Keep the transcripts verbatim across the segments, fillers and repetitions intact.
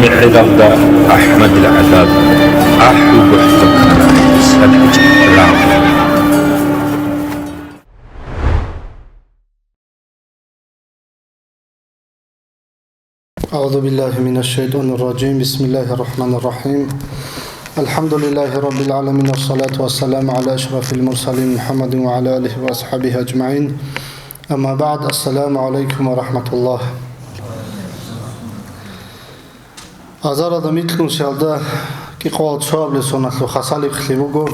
МехӀелалда АхӀмадил гӀадаб, ахӀи гохӀ цо ккана, садгӀи рагъ. أعوذ بالله من الشيطان الرجيم. بسم الله الرحمن الرحيم. الحمد لله رب العالمين، والصلاة والسلام على أشرف المرسلين محمد وعلى آله وأصحابه أجمعين. أما بعد، السلام عليكم ورحمة الله. Азаралда микьнусиялда кӀикъоялда цоабилеб соналъул хасалихълъи буго,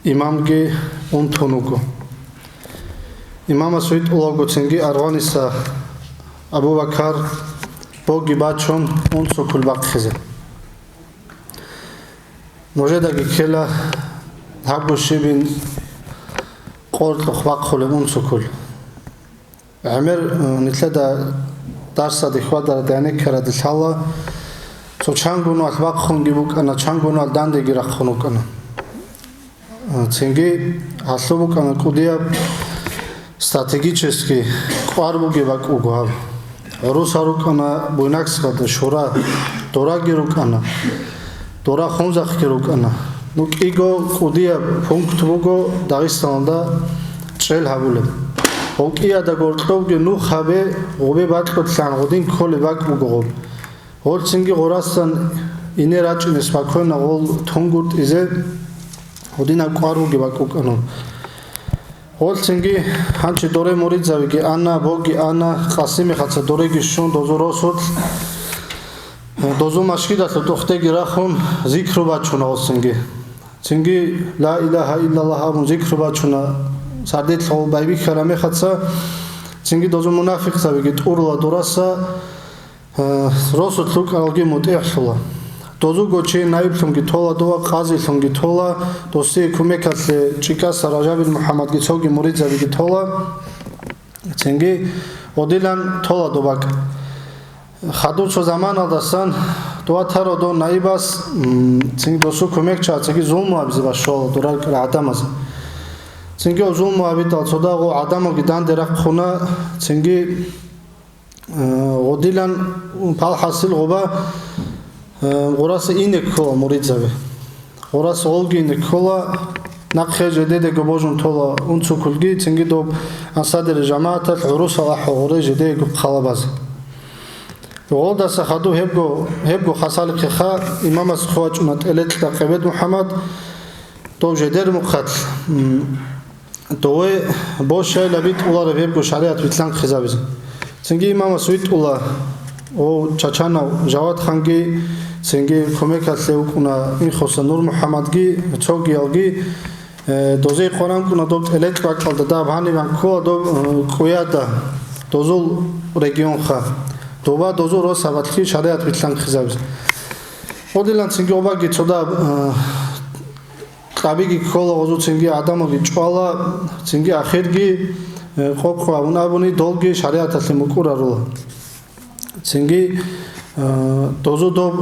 имамги унтун вуго. Имамас витӀулаго цинги аргъваниса Абу-Бакар боги бачун унцукул бахъизе. Нужедаги ккела гьабго щибин къоркьухъ бахъулеб унцукул. ГӀемер, э, нилъеда дарсаде хьвадарад гӀенеккараде лъала, цо чанго нугӀал бахъунги букӀана, чанго нугӀал дандеги рахъун вукӀана. Э, цинги гьалъул букӀана кӀудияб стратегический кӀвар бугеб бакӀ буго гьаб. ГӀурусал рукӀана Буйнакскалда, Шура, дораги рукӀана. Дора Хунзахъги рукӀана. Ну, кӀиго кӀудияб пункт буго Дагъистаналда чӀел гьабулеб. Гъов кӀиада гьоркьобги нух гьабе, гъубе бакьулъан гъудин кколеб бакӀ буго гъоб. Гъолцинги гъорасан ине рачӀине спокойно гъол тунгутӀизе гъудинаб кӀвар бугеб бакӀ букӀана. Гъолцинги гьанчи доре муридзабиги ана, боги ана, Къасимихъаца дореги щун, дозул росулъ, дозул машгидалъул духъдеги рахун, зикру бачуна гъолцинги. Цинги «Ла илагьа иллаллагь» абун зикру бачуна, сардилъ гъол байбихьараб мехаца, цинги дозул мунафикъзабиги тӀурула дораса, Э, росулъ рукӀаралги мутӀигӀлъула. Дозул гочей наиблъунги тола дова, къазилъунги тола, досие кумекалъе ЧӀикӀаса Ражабил МухӀаммадги цоги муридзабиги тола, цинги гъодилан тола доб бакӀ. Хадуб цо заманалдасан дова таро дов наибас, м, цинги досул кумекчагӀацаги зулму абизе башвала дора рукӀарал гӀадамазе. Цинги гьев зулму абидал цо дагъу гӀадамалги данде рахъуна, цинги Э, гъодилан пал хӀасил гъоба, э, гъураса ине ккола муридзаби. Гъураса гъолги ине ккола, нахъе жедедаго божун тола унцукулги, цинги доб ансадери жамагӀаталъ гӀурусал ахӀо гъуре жедеего хъалабазе. Гъолдаса хадуб гьебго, гьебго хасалихъеха имамас хъувачӀуна тӀелекьа Къебед МухӀаммад, дов жедер мухъалъ, м, Дове бощайилан битӀулареб гьебго шаригӀат вилълъанхъизабизе. Цинги имамас витӀула, о, Чачанав Жавадханги, цинги кумекалъе вукӀуна Инхоса Нур МухӀаммадги, цогиялги, э, дозе къваран ккуна доб тӀелекь бакӀалда даб гьанибан ккола доб, э, кӀуяда, дозул регионха, доба дозул росабалъги шаригӀат вилълъанхъизабизе. Гъодилан цинги обаги цо даб, э, Къабиги ккола гъозу, цинги гӀадамалги чӀвала, цинги ахирги, э, къокъ абун абуни, долги шаригӀаталъе мукӀурарула. Цинги, э, дозу доб,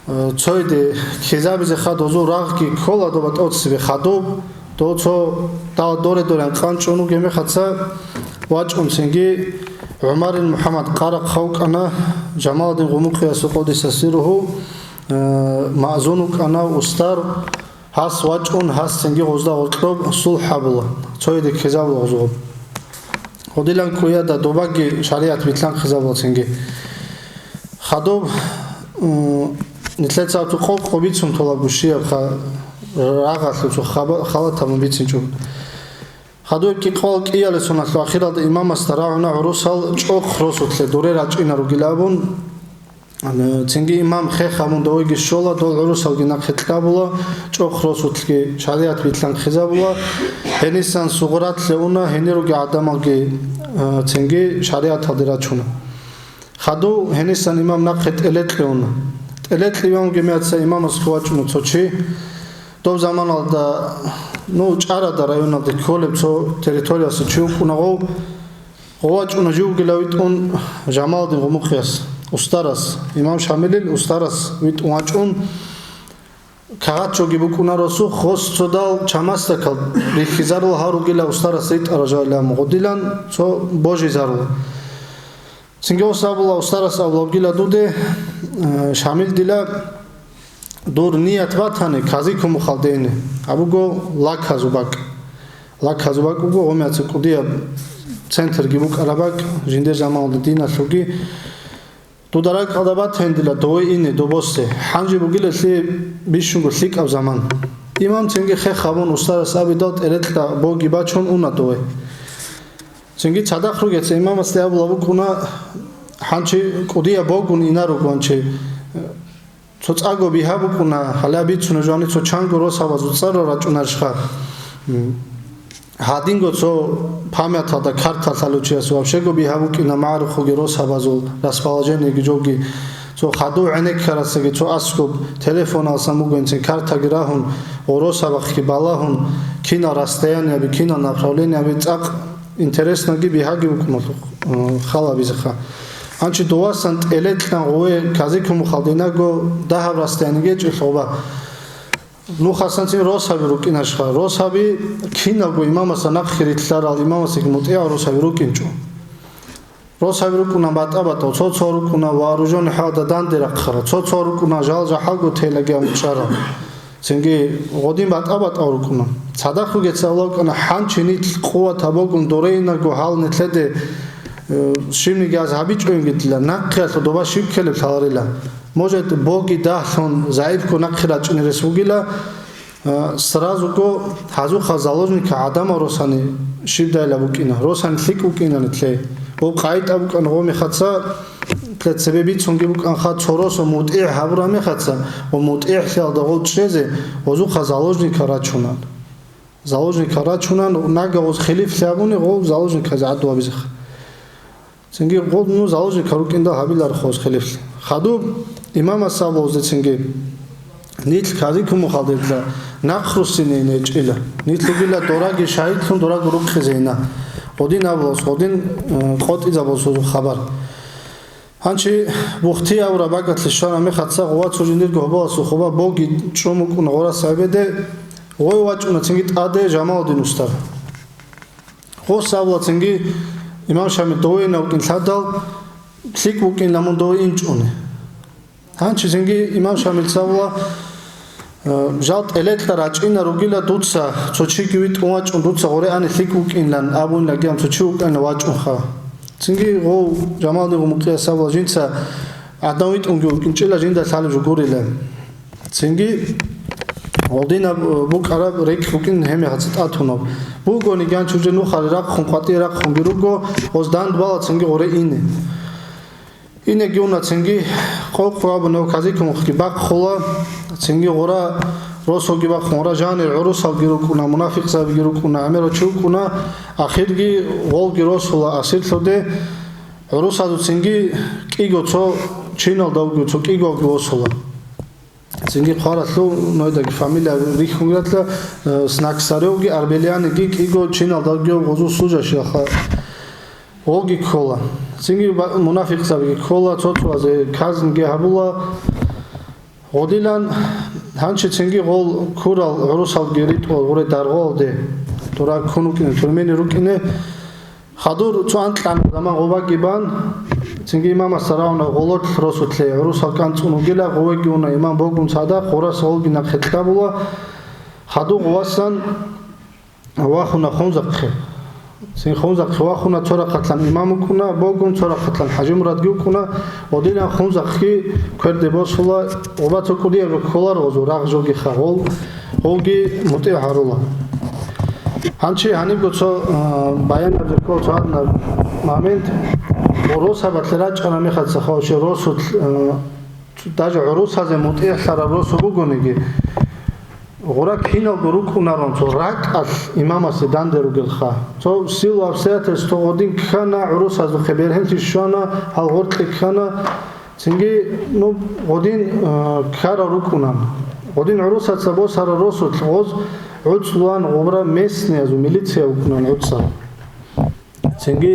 э, цойде ккезабизеха, дозу рагъги ккола доба тӀоцебе хадуб, дов цо дала доре-доре анкъан чӀун вугеб мехаца вачӀун цинги ГӀумарил МухӀаммад Къарахъа вукӀана, Жамалдин Гъумукъиясул къодиса сирругьу, э, маъзун вукӀана, устар, Гьас вачӀун, гьас цинги гъозда гъоркьоб сулхӀ гьабула, цояде ккезабула гъозул. Гъодилан кӀуяда добаги шаригӀат билълъанхъизабула цинги. Хадуб, м, нилъеца цо къокъ бицун тола гущияб ха-, рагъалъул цо хаба-, халатаб бицинчӀо. Хадуб кӀикъоялда кӀиялесуналъул ахиралда имамасда рагӀуна гӀурусал чӀохъ росулъе дуре рачӀина ругилан абун, Цинги имам хех гьабун довеги щола, дол гӀурусалги нахъе кьабула, чӀохъ росулъги шаригӀат билълъанхъизабула. Гьенисан сугъратлъе уна, гьенируги гӀадамалги, э, цинги шаригӀаталде рачуна. Хадув гьенисан имам нахъе тӀелекье уна. ТӀелекье ванги меца имамас хьвачӀуна цо чи. Доб заманалда, ну, ЧӀарада районалде кколеб цо территориясе чи вукӀуна гъов. Гъов вачӀуна живгила витӀун Жамалдин Гъумухъяс, устарас, имам Шамилил устарас витӀун вачӀун, кагъат жоги букӀуна росу, хос цодал чамасдакал рихьизарул гьаругила устарас ритӀара жо илан гъудилан цо божизарула. Цинги гьес абула, устарас абула, вугила дуде, э, Шамил, дила дур ният батани, Казикумухалде ине. Абуго лаказу бакӀ. Лаказу бакӀ буго, гъомияца кӀудияб центрги букӀараб бакӀ, жиндир заманалда диналъулги. Дуда ракӀалда батани дила дове ине, добосе. Гьанже бугила лъи бищунго лъикӀаб заман. Имам цинги хех гьабун, устарас абидал тӀерекьда боги бачун уна дове. Цинги цадахъ ругеца имамасде абула букӀуна, гьанчи кӀудияб богун инаруго гьанчи. Цо цӀаго бигьа букӀуна, гьале бицуна жани цо чанго росабазул цӀарал рачӀунарищха? М. Гьадинго цо памяталда карталъ лъалев чияс вообще-го бигьа букӀина магӀарухъуги росабазул расположениеги жоги. Цо хадув гӀенеккарасаги цо аскӀоб телефоналсан бугоинцин картаги рагьун, гъо росабахъги балагьун, кинал расстояниеби, кинал направлениеби цӀакъ интересноги бигьаги букӀуналъухъ, э, халабизеха. Гьанчи довасан тӀелетӀан гъове Казикумухалде инаго дагьаб расстояние гьечӀелъ гъоба. Нухасанцин росаби рукӀинашха. Росаби киналго имамасда нахъе рилълъарал, имамасдаги мутӀигӀал росаби рукӀинчӀо. Росаби рукӀуна батӀа-батӀал, цо-цо рукӀуна вооружённый хӀалда данде рахъарал, цо-цо рукӀуна жал-жахӀалго телаги амучӀарал. Цинги гъодин батӀа-батӀал рукӀуна. Цадахъ ругеца авлавкӀана, гьанчи нилъ къуват гьабогун дорейинаго гьал нилъеде, э, щибниги аз гьабичӀоинги дила, нахъеялъул доба щиб ккелеб лъаларила. Может, боги дагьлъун, загӀипго нахъе рачӀине рес бугила, э, сразуго гьазухъа заложника гӀадамал росани щибдайила букӀина, росани лъикӀ букӀина нилъее. Гъоб къагӀида букӀана гъо мехаца, Цебе бицунги букӀанха, цо росу мутӀигӀ гьабураб мехаца ва мутӀигӀлъиялда гъов чӀезе гъозухъа заложника рачунан. Заложника рачунан, нагагъоз хилифлъи абуни гъов заложниказе гӀадугьабизеха. Цинги гъов, ну, заложника рукӀиндал гьабилархъоз хилифлъи. Хадуб имамас абулзе цинги. Нилъ Казикумухалдедла нахъруссине нечӀила. Нилъ ругила дораги шагьидлъун дораго рукъизе ина. Гъодин абулас, гъодин, э, къотӀизабулсузул хабар. Гьанчи Бухтиявра багатлъи щвана мехаца гъова цо жиндирго гьоболасул хъуба боги чӀун букӀуна гъорас гӀебеде, гъой вачӀуна цинги тӀаде Жамалудин устар. Гъос абула цинги имам Шамил довейинав вукӀин лъадал, лъикӀ букӀинла мун дове инчӀуни. Гьанчи цинги имам Шамил цавула, э, жал тӀелекьа рачӀина ругила дуца, цо чиги витӀун вачӀун, дуца гъоре ани лъикӀ вукӀинлан абунлаги, ам цо чи вукӀанила вачӀунха. Цинги гъов Жамалдин гъумукъияс абула жинца гӀадан витӀунги вукӀинчӀила жинда лъалеб жо гурила. Цинги гъолдинаб, э, букӀараб рекь букӀин гьемихъаца тӀатунаб. Бугони гьанчи уже нухале рахъун, къватӀие рахъунги руго, гъоз дандбала цинги гъоре ине. Инеги уна цинги къокъ абунев Казикумухги бахъула, цинги гъура росулги бахъун, гъура жанир гӀурусалги рукӀуна, мунафикъзабиги рукӀуна, гӀемерав чи вукӀуна, ахирги гъолги росула асирлъуде, гӀурусазул цинги кӀиго цо чиналдавги цо кӀигоги восула. Цинги хъваралъув нойдаги фамилия рихьунгиратла, э, Снаксаревги Арбелианиги кӀиго чиналдаги гъозу служащиялха. Гъоги ккола. Цинги ба-, мунафикъзабиги ккола, цо-цоазе казнги гьабула. Гъодилан гьанчи цинги гъол ккурал гӀурусалги ритӀула гъуре даргъуалде, дора ккун рукӀине, тюрмени рукӀине. Хадур цо анкьан заман гъобаги бан, цинги имамас рагьуна гъолорлъ росулъе, гӀурусал кӀанцӀун вугила, гъовеги уна имам богун цадахъ, гъурас гъолги нахъе кьабула. Хадур гъовасан вахуна Хунзахъе. Цин Хунзахъе вахуна, цо рахъалъан имам вукӀуна богун, цо рахъалъан ХӀажимурадги вукӀуна, гъодинан Хунзахъги кверде босула, гъоба цо кӀудияб жо кколаро гъозул, рагъ жоги хагъул, гъолги мутӀигӀ гьарула. Гьанчи гьанибго цо, а, баян гьабизе ккола цо гьадинаб момент, гъо росабалъе рачӀана мехалъ цо хавше росулъ, а, даже гӀурусазе мутӀигӀлъараб росу бугониги, гъура киналго рукӀунарун цо ракӀалъ имамасе данде ругелха. Цо силу обстоятельство гъодин ккана, гӀурусазухъе бергьенлъи щвана, гьал гъоркье ккана, цинги, ну, гъодин, э, ккарал рукӀунан. Гъодин гӀурусаца босарал росулъ гъоз гӀуцӀлуан гъубра местниязул милиция вукӀунан гӀуцӀа. Цинги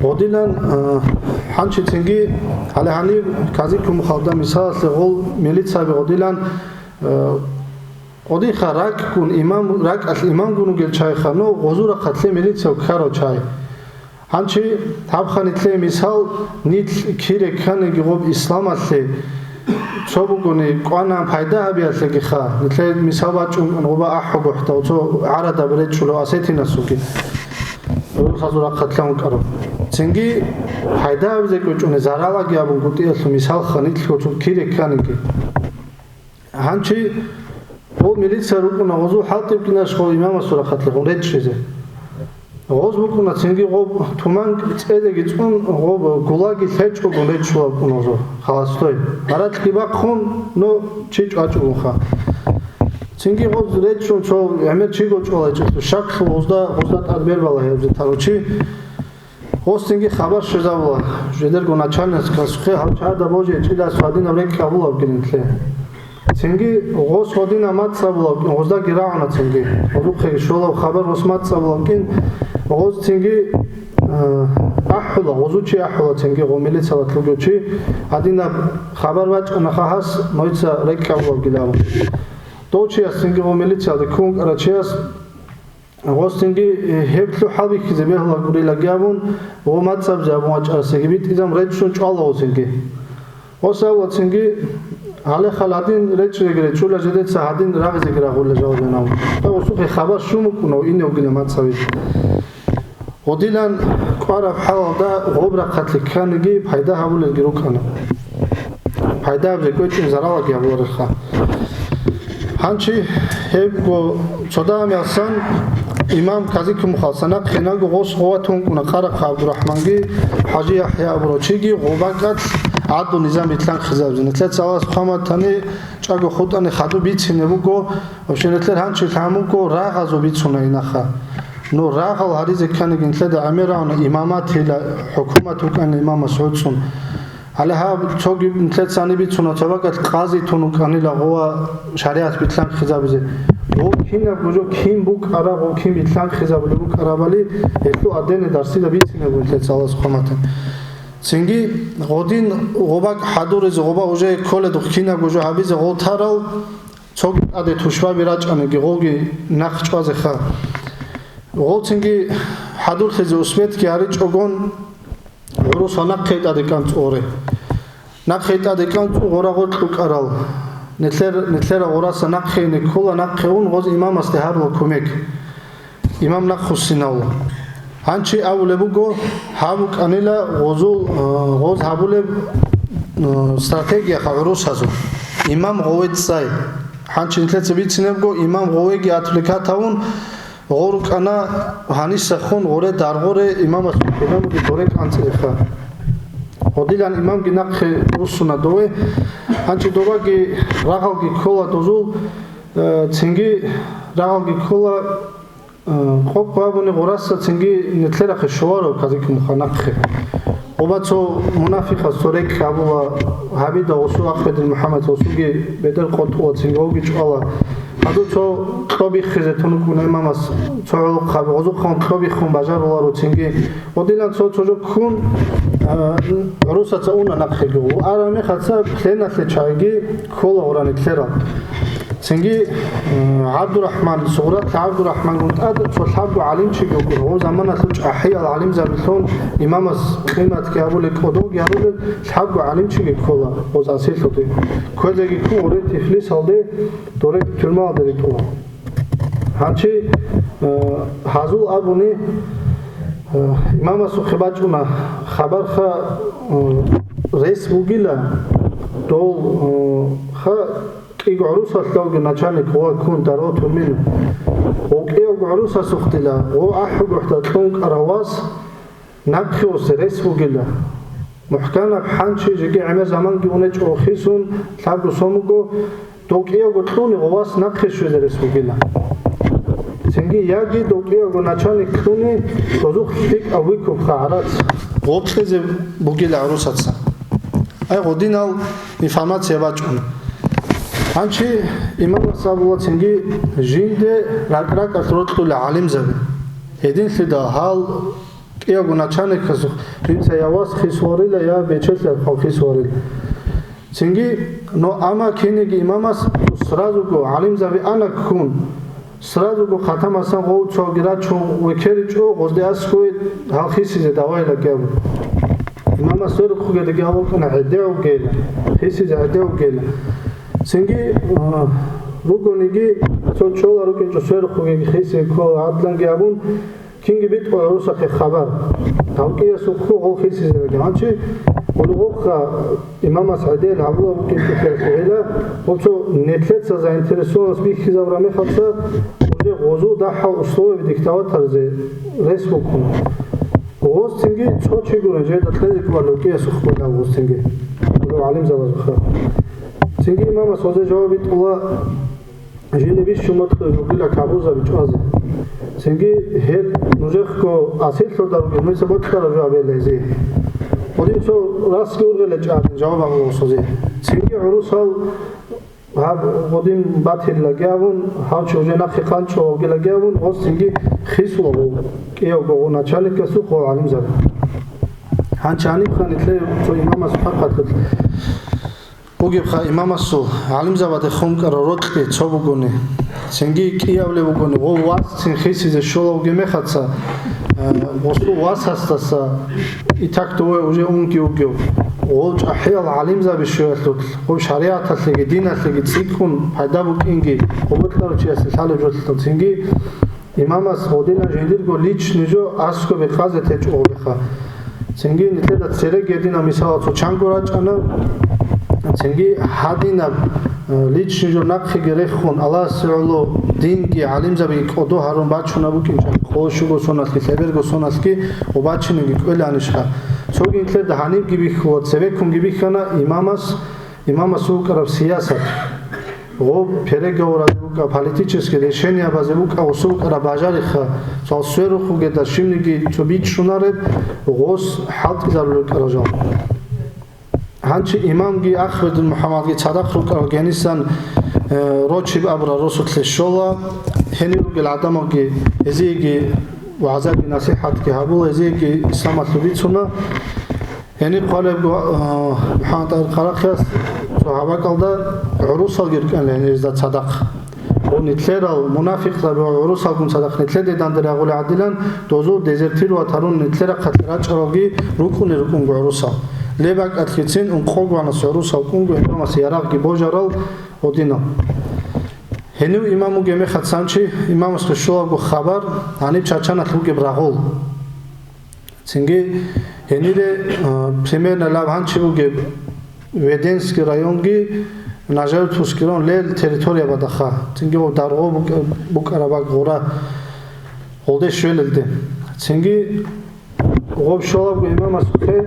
гъодилан, э, гьанчи цинги, гьале гьаниб Казикумухалда мисалалъе гъол милицаби гъодилан, э, гъодиха ракӀгун имам, ракӀалъ имамгун вугел чайха, ну, гъозурахъалъе милиция ккарал чай. Гьанчи гьаб ха нилъее мисал, нилъ кире кканиги гъоб исламалъе цо бугони кӀвана пайда гьабиялъегиха, нилъее мисал бачӀун гъоба ахӀу гохӀдав цо гӀарадаб речӀчӀулев осетинасулги. Гьезул рахъалъан вукӀарав. Цинги пайда гьабизе кӀвечӀони заралаги абун гутӀиялъул мисалха нилъго цо кире кканиги. Гьанчи гъо милиция рукӀуна, гъозул хӀалтӀи букӀинаш гъо имамасул рахъалъехун речӀчӀизе. Гъоз букӀуна цинги гъоб туман цӀедеги цӀун, гъоб гулаги лъечӀогун речӀчӀула букӀуна гъозо, халастой. Гьаракьги бахъун, ну, чи чӀвачӀугунха. Цинги гъоз речӀчӀун цо гӀемер чиго чӀвалайчӀелъул щаклъун гъозда, гъозда тӀад бербала гьебзе тарав чи. Гъосинги хабар щвезабула, жидерго начальникасухъе гьав чагӀада божи гьечӀила цо гьадинаб рекӀкӀ абулабгилан нилъее. Цинги гъос гьадинаб мацӀ абулаб, гъоздаги рагӀуна цинги. Гъозухъеги щолаб хабар гъос мацӀ абулабгин, гъос цинги, э, ахӀула, гъозул чи ахӀула цинги, гъо милициялъ вугев чи, гьадинаб хабар бачӀана хагьас, нойца рекӀкӀ абулабгилан. Дов чияс цинги гъо милициялде ккун вукӀарав чияс, гъосинги, э, гьеб лъухӀал бихьизе бегьула гурилаги абун, гъо мацӀабзе абун вачӀарасеги битӀизабун речӀчӀун чӀвала гъосинги. Гъос абула цинги, гьале хал гьадин речӀчӀизеги речӀчӀула, жидеца гьадин рагъизеги рагъула жаваб гьанав. Гъосухъе хабар щун букӀуна, инев вугилан мацӀабизе. Гъодилан кӀвараб хӀалалда гъоб рахъалъе кканиги пайда гьабулелги рукӀана. Пайда гьабизе кӀвечӀин заралаги гьабулареха. Гьанчи гьебго цо дагьаб мехалъ имам Казикумухъалъа нахъе наго гъос гъова тун вукӀуна Къарахъа ГӀабдурахӀманги ХӀажи ЯхӀя абурав чиги гъоб бакӀалъ гӀадлу-низам битлъанхъизабизе. Нилъеца Аллагьас хъван батани, чӀаго хутӀани хадуб бицине буго, вообще нилъер гьанчи лъан буго, рагъазул бицуна инаха. Ну, рагъал гьаризе кканиги нилъеда гӀемер рагӀуна имаматила, хӀукумат вукӀана имамас гӀуцӀун. Гьале гьаб цоги нилъеца гьаниб бицуна, цо бакӀалъ къази тун вукӀанила гъова шаригӀат битлъанхъизабизе. Гъов кинабго жо кин букӀараб, гъов кин битлъанхъизабулеб букӀарабали гьелъул адене дарсида бицине буго нилъеца Аллагьас хъван батани. Цинги гъодин гъоб бакӀ хӀадуризе, гъоба уже кколедухъ кинабго жо гьабизе гъов тарал, цоги тӀаде тушбаби рачӀаниги гъоги нахъ чӀвазеха. Гъол цинги хӀадурлъизе успетги гьаричӀогон гӀурусал нахъе тӀаде кӀанцӀуре. Нахъе тӀаде кӀанцӀу гъора гъоркь рукӀарал. Нилъер, нилъера гъораса нахъе ине ккола, нахъе ун гъоз имамасде гьарула кумек. Имам нахъуссинавла. Гьанчи абулеб буго, гьаб букӀанила гъозул, э, гъоз гьабулеб, э, стратегияха гӀурусазул. Имам гъове цӀай. Гьанчи нилъеца бицинебго, имам гъовеги отвлекать гьавун, гъо рукӀана гьанисахун гъоре даргъоре имамасул кидаги доре кӀанцӀеха. Гъодилан имамги нахъе руссуна дове. Гьанчи доваги рагъалги ккола дозул, э, цинги рагъалги ккола, Къо-, къо абуни гъураса цинги нилъерахъе щоларо Казикумуха нахъе. Гъоба цо мунафикъас цо рекӀкӀ абула, гьабида гъусу ахъ бедил МухӀаммад гъусуги бетӀер къотӀула цинги гъовги чӀвала. Гьадур цо кьо биххизе тун вукӀуна имамас, цо гӀолохъаби гъозухъан кьо биххун бажаруларо цинги. Гъодилан цо цо жо ккун, а, гӀурусаца уна нахъеги. Араб мехаца пленалъе чагӀиги ккола гъура нилъерал. Цинги, э, ГӀабдурахӀман, Сугърат ГӀабдурахӀмангун тӀад цо лъабго гӀалимчиги вукӀуна. Гъов заманалъул чӀахӀиял гӀалимзабилъун имамас къиматги гьабулел, кӀодовги гьарулел лъабго гӀалимчиги ккола гъоз асирлъуде. Кквезеги ккун гъуре Тифлисалде, доре тюрьмалде ритӀула. Гьанчи, э, гьазул абуни, э, имамасухъе бачӀуна хабарха, э, рес бугила, дол, э, ха, КӀиго гӀурусалъ давги начальник гъова ккун даро турмин. Гъов кӀиявго гӀурусасухъ дила, гъов ахӀугохӀда кьун кӀарав вас нахъе усе рес вугила. МухӀканаб хӀанчи жеги гӀемер заманги унечӀо хисун, лъабго сон буго, дов кӀиявго кьуни гъов вас нахъе щвезе рес вугила. Цинги яги дов кӀиявго начальник кьуни, дозухъ лъикӀав выкупха гӀарац. Гъоб кьезе бугила гӀурусаца. Ай, гъодинал информация бачӀун. Гьанчи имамас абула цинги жинде ракӀ-ракӀалъ рокьула гӀалимзаби. Гьединлъидал гьал кӀиявго начальникасухъ, жинца я вас хисварила, я бечелъи хисварила. Цинги, но амма кинеги имамас сразуго гӀалимзаби ана ккун, Сразуго хатамасан гъов цоги рачун векеричӀо, гъозде аскӀове гьал хисизе давайлаги абун. Имамас сверухъугедаги абулкъана гӀедегӀугейила, хисизе гӀедегӀугейила. Цинги, а, ругониги, цо чӀола рукӀинчӀо сверухъугеги хисизе ккола гӀадланги абун, кинги битӀула гӀурусахъе хабар. Гьав кӀиясухъго гъол хисизераги. Гьанчи гъолгъохъа имамас гӀедел гьабула букӀинчӀухъе гӀела, гъо цо нетлъеца заинтересованность бихьизабура мехалца, уже гъозул дагьал условия диктовать гьаризе рес букӀун. Гъоз цинги цо чи гурин, жеда кьезе кӀвар лукӀиясухъ гъола гъоз цинги. Гъоло гӀалимзабазухъа. Цинги имамас гъозе жаваб битӀула, жиндир бищун бокьулеб жугила кагъузаби чӀвазе. Цинги гьеб нужехъго асирлъуда ругел нужеца бокьараб жо абейила гьезие. Гъодин цо расги ургъела чӀвадин жаваб гьабула гъосозе. Цинги гӀурусал гьаб гъодин батиллаги абун, гьав чи уже нахъе хъанчӀо вавгилаги абун, гъос цинги хисула гъов кӀиявго гъов начальникасухъ гъов гӀалимзаби. Гьанчи гьанибха нилъее цо имамас хӀакъалъулъ бугебха имамасул гӀалимзабаде хун ккарал рокьи цо бугони, цинги кӀиявлеб бугони, гъов вас цин хисизе щола вугеб мехаца, э, гъосул васасдаса и так дове уже унги вугев, гъов чӀахӀиял гӀалимзаби щвеялъулъ, гъов шаригӀаталъеги диналъеги цӀикӀкӀун пайда букӀинги, гъов бокьарав чиясе лъалеб жолъидал цинги Имамас гъодинан жиндирго личный жо аскӀобе къазе течӀо гъобеха. Цинги нилъеда цереги гьединаб мисалал цо чанго рачӀана, цинги гьадинаб, э, личный жо нахъеги рехун, Аллагьасе гӀоло динги гӀалимзабиги кӀодо гьарун бачунаб букӀинчӀеб, къоло щуго соналъги, лъеберго соналъги ва бачинеги кӀвеланищха. Цоги нилъеда гьанибги бихьула, цебеккунги бихьана имамас, имамасул вукӀараб сиясат. Гъоб переговоразе букӀа, политический решениябазе букӀа, гъосул вукӀараб бажариха, цал сверухъ вугеда щибниги цо бичӀчӀунареб, гъос хӀалтӀизарулел рукӀарал жал. Гьанчи имамги Ахмедул МухӀаммадги цадахъ рукӀарал гьенисан, э, Рочиб абурал росулъе щола, гьенир ругел гӀадамалги гьезиеги вагӀзаги насихӀатги гьабула, гьезиеги исламалъул бицуна. Гьениб хъвалебго, а, МухӀаммад-ТӀагьир Къарахъияс цо гьаб бакӀалда гӀурусалги рукӀана гьенирезда цадахъ. Гъо нилъерал мунафикълъаби ва гӀурусалгун цадахъ нилъеде данде рагъулел гӀадилан, дозул дезертирватарун нилъерахъалъе рачӀаралги рукӀунел рукӀунго гӀурусал. Леб бакӀалъгицин ункъогванас гӀурусал кӀунго имамас ярагъги божарал гъодинал. Гьенив имам вугеб мехалъ цанчи имамасда щолаго хабар гьаниб Чачаналъ вугеб рагъул. Цинги гьенире, а, примерно лаб гьанчи бугеб Веденский районги Нажаевтусский район лел территориябадаха. Цинги гъоб даргъо букӀа-, букӀараб бакӀ гъура гъолде щвелелде. Цинги гъоб щолабго имамасухъе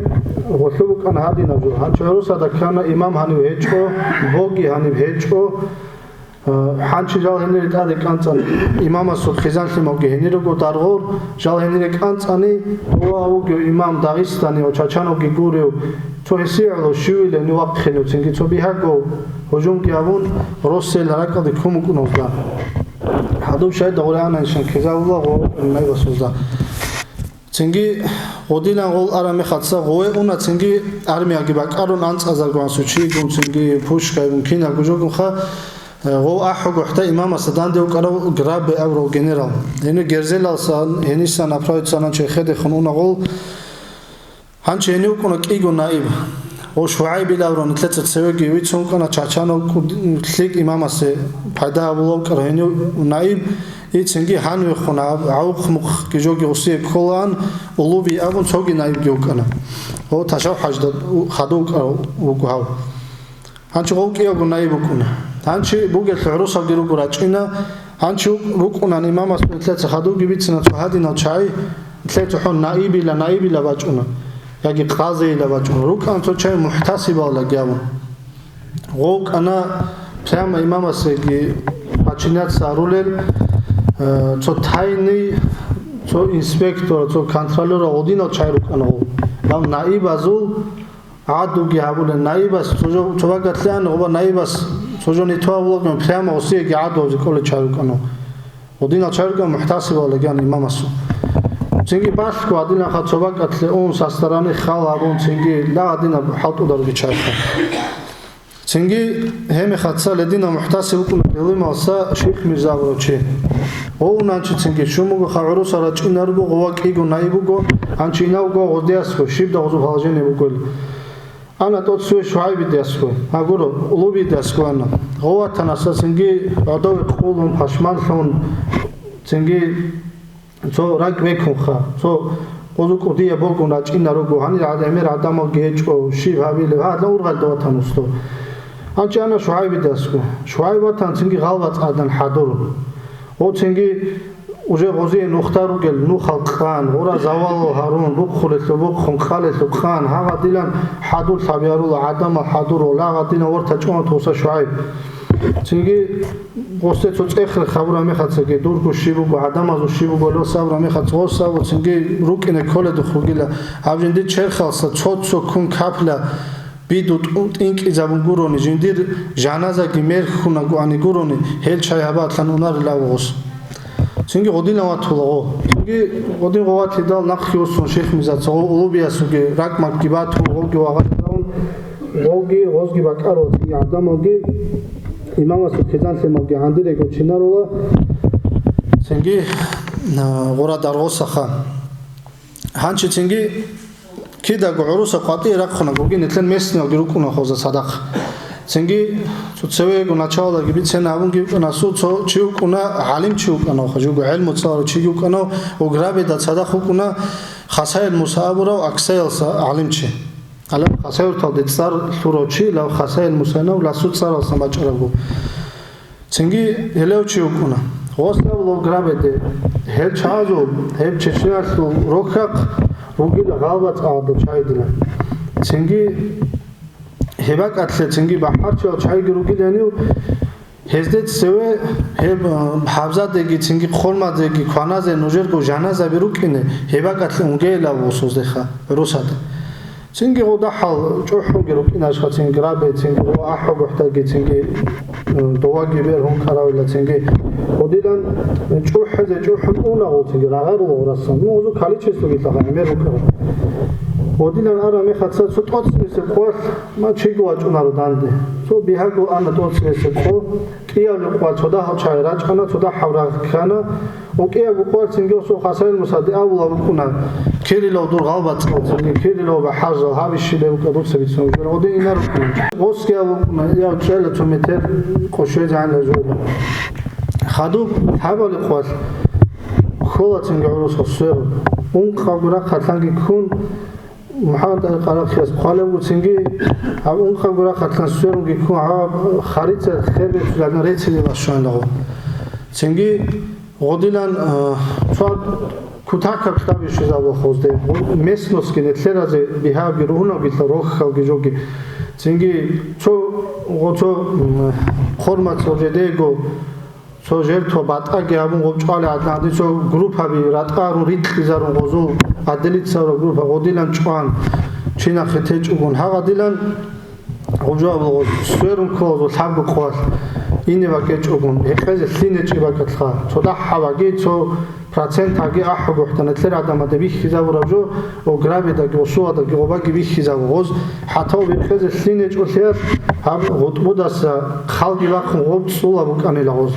гъолъу букӀана гьадинаб жо. Гьанчи гӀурусада ккана имам гьанив гьечӀо, боги гьаниб гьечӀо. Э, хӀанчи жал гьенире тӀаде кӀанцӀани, имамасул хъизан-лъималги гьенирего даргъур, жал гьенире кӀанцӀани, дова вугев имам Дагъистани ва Чачаноги гурев, цо гьесие гӀоло щивила гьенив вахъинев, цинги цо бигьаго гьужумги гьабун, Россиялъ ракӀалде ккун букӀуна гьезда. Гьадуб шайда гъуре ана инсан ккезавула гъо-, наибасузда. Цинги гъодилан гъол араб мехалца гъове уна, цинги армияги бакӀарун анцӀазаргун сучигун, цинги пушкайгун кинабго жогунха, э, гъов ахӀуго хӀета имамасда данде вукӀарав Граббе абурав генерал. Гьенив Герзелалсан гьенисан направицана черхедехун уна гъол. Гьанчи гьенив вукӀуна кӀиго наиб. Гъов ШугӀайбил абурав нилъеца цевеги вицун вукӀана Чачанов кӀуд-, лъикӀ имамасе пайда гьабулев вукӀарав гьенив наиб. И цинги гьанвехун гьав-, гьавухъ-мухъги жоги гъусие кколаан, Улуби абун цоги наибги вукӀана. Гъо Ташав ХӀажда у-, хадув вукӀа-, вуго гьав. Гьанчи гъов кӀиявго наиб вукӀуна. Гьанчи бугелъул гӀурусалги руго рачӀина. Гьанчи вукӀ-, рукӀунан имамас нилъеца хадувги бицина цо гьадинал чагӀи, нилъеца хӀун наибила, наибила бачӀуна, яги къазейила бачӀуна. РукӀана цо чагӀи мухӀтасибаллаги абун. Гъов вукӀана прямо имамасеги подчиняться гьарулел, э, цо тайный, цо инспектор, цо контролёр гъодинал чагӀи рукӀана гъов. Гьав наибазул гӀадуги гьабулел, наибас цо жо-, цо бакӀалъе ан, гъоба наибас цо жо нитвабулагун, прямо гъосиеги гӀаду гьавзе кӀолел чагӀи рукӀана. Гъодинал чагӀи рукӀана мухӀтасибал леган имамасул. Цинги балъго гьадинанха цо бакӀалъе ун, со стороны хал гьабун, цинги ла гьадинаб хӀалтӀударуги чагӀиха. Цинги гьеб мехалъ лединав мухӀтасиб вукӀуна Делималса Шихмирза абурав чи. Гъов унанчи цинги щун буго, ха гӀуруса рачӀинарго, гъова кӀиго наиб буго, гьанчи инав гъов гъоздиясго, щиб дагъузул положение бугел. Ана тӀоцеве ШугӀайбидиясго, гьагуро, Улубидиясго ана. Гъов ватанаса цинги гӀодове къулун, пашманлъун, цинги цо ракӀ бекунха, цо гъозул кӀудияб бокӀун рачӀинарого, гьанир гӀемер гӀадамалги гьечӀо, щиб гьабилеб, гьадин ургъалда ватан усто. Гьанчи ана ШугӀайбидасго. ШугӀайб ватан цинги гъалбацӀ гӀадан хӀадур. Гъо цинги уже гъозие нухда ругел нухал къан, гъура завалал гьарун, бухъулелъул бухъун, къалелъул къан, гьагъадилан хӀадур лъабиарула, гӀадамал хӀадур, лагъадилан вортачӀун туса ШугӀайб. Цинги гъосде цо цӀех-рех гьабураб мехалцаги, дурго щиб буго, гӀадамазул щиб буго, лосабураб мехалца гъосабу, цинги рукӀине кколедухъ ругила. Гьаб жиндир черхалса цо-цо ккун капла биду тӀу-, тӀинкӀизабун гурони, жиндир жаназаги мерхьунагоани гурони, гьел чай гьабатлъан унарила гъос. Цинги гъодинав ватула гъо. Цинги гъодин гъо ватлъидал нахъе вуссун Шихмирзаца гъо Улубиясулги ракӀмакъги батун, гъоги вагъаризавун, гъоги гъозги бакӀарула цинги гӀадамалги, имамасул хъизан-лъималги гьандирего чинарула. Цинги, а, гъура даргъосаха. Гьанчи цинги кидаго гӀуруса къватӀие рахъуна, гурги нилъер местниялги рукӀуна хоза цадахъ. Цинги цо цевего началдаги бицен гьабунги вукӀана, асул цо чи вукӀуна, гӀалимчи вукӀана, хожуго гӀелму цӀаларав чиги вукӀана, Уграбида цадахъ вукӀуна Хасаил Муса абурав Аксаялса гӀалимчи. Гьалаб Хасавюрталде цӀар лъурав чи, лав Хасаил Мусанав ласу цӀаралсан бачӀараб буго. Цинги гьелев чи вукӀуна. Гъосаб лав Грабеде, гьел чагӀазул, гьеб Чечнялъул рохьахъ ругел гъалбацӀ гӀадал чагӀидила. Цинги гьеб бакӀалъе цинги бахӀарчиял чагӀиги ругел гьенив, гьезде цеве гьеб, а, гьабзадеги цинги хъурмазеги кваназе нужерго жаназаби рукӀине, гьеб бакӀалъе унгейилав гъосуздеха гӀурусаде. Цинги гъо дагьал чӀухӀунги рукӀинашха, цинги рабе, цинги гъо ахӀу гухӀдаги, цинги, э, доваги бергьун каравила, цинги гъодилан чӀухӀезе чӀухӀун уна гъо, цинги рагъарул гъурасан. Ну, гъозу количествоги лъагъа гӀемер рукӀарал. Гъодилан ара мехаца цо тӀоцебесеб къоялъ ма чиго вачӀунаро данде. Цо бигьаго ана тӀоцебесеб къо, кӀиявли къвал цо дагьал чагӀи рачӀана, цо дагьав рагъ ккана, укӀияб букъвар цинги осул Хасаил Мусаде абула букӀуна, кирилав дур гъалбацӀал цинги, кирилав бахӀарзал гьабищилеб букӀа дуца бицун вугел гъодин инар букӀуна. Гъосги абукӀуна, я чӀела цо метер къо щвезегӀанила жойла. Хадуб лъабали къвалъ ккола цинги гӀурусал сверун. Ункъабго рахъалъанги ккун, МухӀаммад Къарахъияс хъвалеб буго цинги, гьаб ункъабго рахъалъан сверунги ккун, гьаб харица хер бецуларин реццилел башанлаго. Цинги гъодилан, а, цо кутакаб китаби щвезабулхъузде, местностги, нетлъеразе бигьабги, ругьунабгилъа рохьалги жоги. Цинги цо, гъо цо, м, хъурмацӀ жедего, цо жертва батӀаги гьабун гъоб чӀвали гӀадин, гьадин цо группаби ратӀарун рикьизарун гъозул, гьадилицараб группа гъодилан чӀван, чи нахъе течӀогун. Гьагъадилан гъоб жо абула гъоз, сверун ккола гъозул лъабго къвалъ, ине бакӀечӀогун, гьекъезе лъине чӀи бакӀалъха, цо дагьабаги, цо процентаги ахӀу гухӀтана, нилъер гӀадамазда бихьизабураб жо, о, грабидаги, осуладаги, гъобаги бихьизабу гъоз, хӀатав бихьизе лъин гьечӀолъиялъ, гьаб гъутӀбудаса хъалги бахъун гъоб цӀула букӀанила гъоз.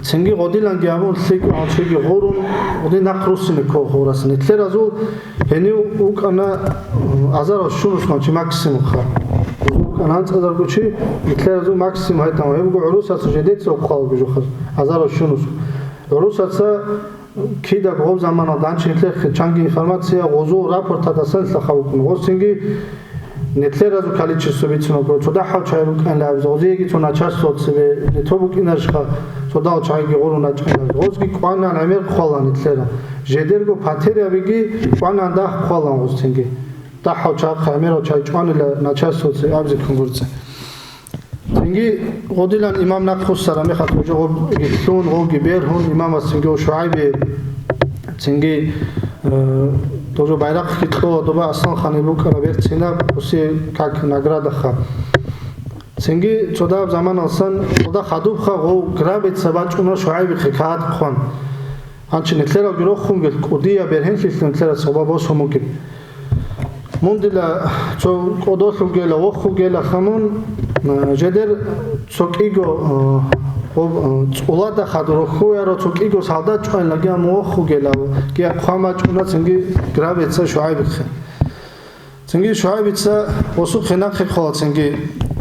Цинги гъодиланги гьабун лъикӀ гьанчиги гъурун, гъодин нахъ руссине ккол гъурас. Нилъеразул гьенив вукӀана, м, азарал щунус гьанчи максимумха. ВукӀана анцӀазарго чи, нилъеразул максимум гьайтан, гьебго гӀурусаца жедеца ухъалго жохаз, азарал щунус. ГӀурусаца кидаго гъоб заманалда гьанчи нилъехъе чанги информация гъозул рапортадасан лъаха вукӀун. Гъосинги нилъеразул количество бицунго, цо дагьав чай рукӀанила абизе, гъозиеги цо начальство цебе, нито букӀинарищха, цо дагьав чайги гъурун рачӀанила абизе. Гъозги кӀванан гӀемер хъвалан нилъера. Жедерго потерябиги кӀванан дагь хъвалан гъосинги. Дагьав чай, гӀемерав чай чӀванила начальство цебе абизе кунгурцӀе. Цинги гъодилан имам нахъ руссараб мехалъ гъожо гъобги лъун, гъобги бергьун, имамас цинги ШугӀайби, цинги, э, гъожо байрахъги кьола доба Асланханил букӀараб берцинаб, усе как наградаха. Цинги цодаб заманалсан гъода хадубха гъов грабица бачӀуна ШугӀайбихъе кагъат хъван. Гьанчи нилъералги рохунгел кӀудияб бергьенлъилъ нилъера цоба босун бугеб. Мун дила цо кӀодолъугела, вохугела хамун, э, жедер цо кӀиго, э, гъоб-, э, цӀулада хадур рохьуяро цо кӀиго солдат чӀвайлаги амма вохугела, гия хъван бачӀуна цинги грабица ШугӀайбихъе. Цинги ШугӀайбица гъосухъе нахъе ккола цинги,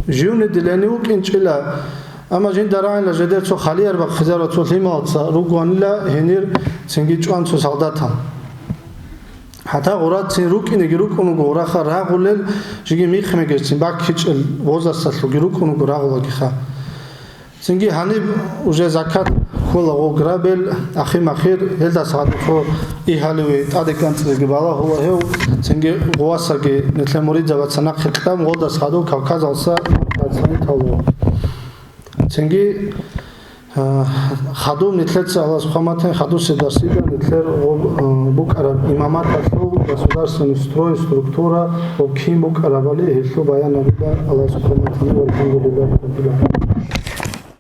живни дилени вукӀинчӀила, амма жинда рагӀинла жедер цо халияр бахъизарал цо лъималаца ругонила гьенир цинги чӀван цо солдатал. ХӀатта гъурацин рукӀинеги рукӀун вуго гъураха рагъулел, жиги михмегерцин баккичӀел возасалъуги рукӀун вуго рагъулагиха. Цинги гьаниб уже закат ккола гъо грабел, ахи-махир, гьелдас гьадухъо игьаливе тӀаде кӀанцӀиреги балагьула гьев, цинги гъувасаги нилъер муридзабаца нахъе кьам гъолдас гьадув Кавказалса нахъе ацани тавлула. Цинги, а, хадув нилъеца Аллагьас хъваматин хадусе дарсида нилъер гъоб-, а, букӀараб имаматалъул государственный строй, структура ва кин букӀарабали гьелъул баян гьабида Аллагьас хъваматин, валхӀамдулиллагьи раббил гӀаламин.